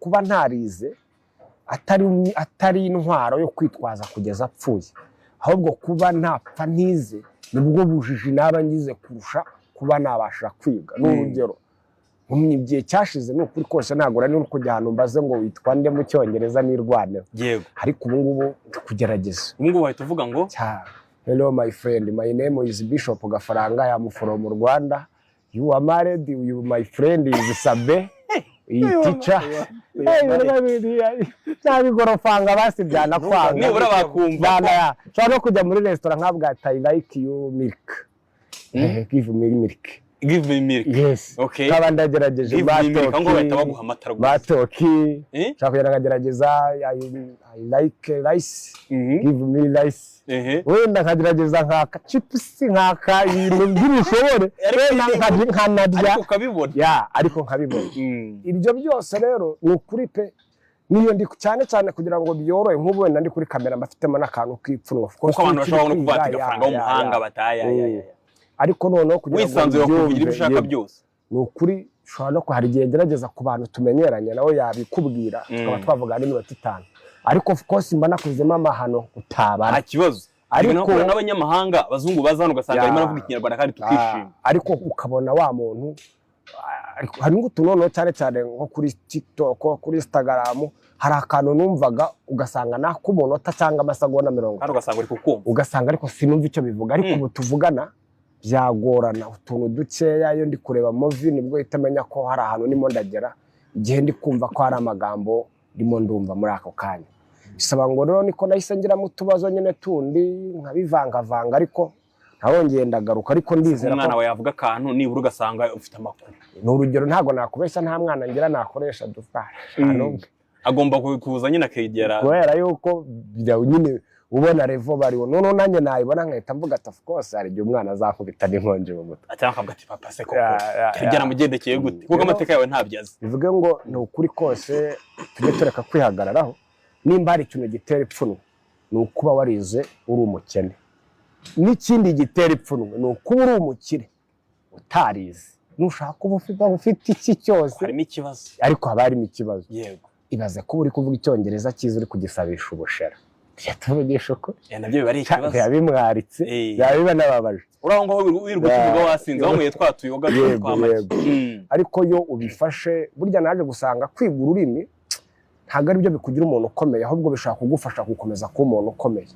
Kuba ntarize atari intwaro yo kwitwaza kugeza apfuye, ahubwo kuba ntapfa ntize nibwo bujiji naba ngize kurusha kuba nabasha kwiga. Ni urugero, mu gihe cyashize, ni ukuri kose, ntabwo nari no kujya ahantu mbaze ngo "Witwa nde?" mu Cyongereza nirwaneho. Ariko ubu ngubu ndi kugerageza. Ubu ngubu wahita uvuga ngo "Hello my friend, my name is Bishop Gafaranga, I am from Rwanda. You are married? You, my friend is Sabe, iyi teacher." Ntabigorofanga basi byanakwanga. Nibura bakumva. Nshobora no kujya muri resitora nkabwa ati "I like you milk. Give me milk." "Give me milk." Yes. Nkaba ndagerageje. "Give me milk", aho ngaho bahita baguha amata rwose. Batoki. Eh? Nshobora kugenda nkagerageza "I like rice. Give me rice." Wenda nkagerageza nkaka chips, nkaka ibintu by'ibishobore, wenda nkanarya. Ariko ukabibona. Ya, ariko nkabibona. Ibyo byose rero ni ukuri pe, niyo ndi cyane cyane kugira ngo byorohe. Nk'ubu wenda ndi kuri kamera, mbafitemo n'akantu k'ipfunwe. Kuko abantu bashobora no kuvuga ati "Gafaranga w'umuhanga", bataya ya, ya, ya. Ariko noneho kugira ngo Wisanzuye kuvugira ibyo mbyumve, ushaka yego. byose. Ni ukuri, ushobora no hari igihe ngerageza ku bantu tumenyeranye, nawe yabikubwira, tukaba twavuga n'iminota 5, ariko of course mba nakozemo amahano utabara. Nta kibazo. Ariko n'abanyamahanga, abazungu baza hano, ugasanga arimo aravuga Ikinyarwanda kandi tukishima. Ah, ariko ukabona wa muntu, ariko hari n'utuntu noneho cyane cyane nko kuri TikTok, kuri Instagram, hari akantu numvaga ugasanga nak'umunota cyangwa amasegonda 30. Kandi ugasanga uri kukumva. Ugasanga ariko sinumva icyo bivuga. Ariko ubu tuvugana byagorana, utuntu dukeya. Iyo ndi kureba movie nibwo uhita amenya ko hari ahantu ndimo ndagera, igihe ndi kumva ko hari amagambo ndimo ndumva muri ako kanya. Bisaba ngo rero niko nahise ngiramo utubazo nyine tundi nkabivangavanga, ariko narongeye ndagaruka, ariko ndizera Umwana ko wawe yavuga akantu, nibura ugasanga ufite amakuru. Ni urugero, ntabwo nakubeshya, nta mwana ngira nakoresha dufasha, nta n'umwe. Agomba kuza nyine akegera. Kubera yuko nyine ubona level bariho, noneho nanjye nayibona nkahita mvuga ati "Of course hari igihe umwana azakubita n'inkonji mu mutwe." Cyangwa akavuga ati "Papa se koko Ya. byaramugendekeye gute?" Kuko amateka yawe ntabyo azi. Bivuge ngo ni ukuri kose, tujye tureka kwihagararaho. Nimba hari ikintu gitera ipfunwe, ni ukuba warize uri umukene. N'ikindi gitera ipfunwe ni ukuba uri umukire utarize. Nushaka uba ufite iki cyose, Harimo ikibazo. ariko haba harimo ikibazo. Ibaze kuba uri kuvuga Icyongereza cyiza uri kugisabisha ubushera. Tujya tuvugisha ukuri. Nabyo biba ari ikibazo. Biba bimwaritse, biba bibanababaje. Uri aho ngaho wirirwa ukivuga wasinze, wanyweye twa tuyoga twa make. Yego. Ariko iyo ubifashe, burya naje gusanga kwiga ururimi ntabwo ari byo bikugira umuntu ukomeye, ahubwo bishobora kugufasha gukomeza kuba umuntu ukomeye.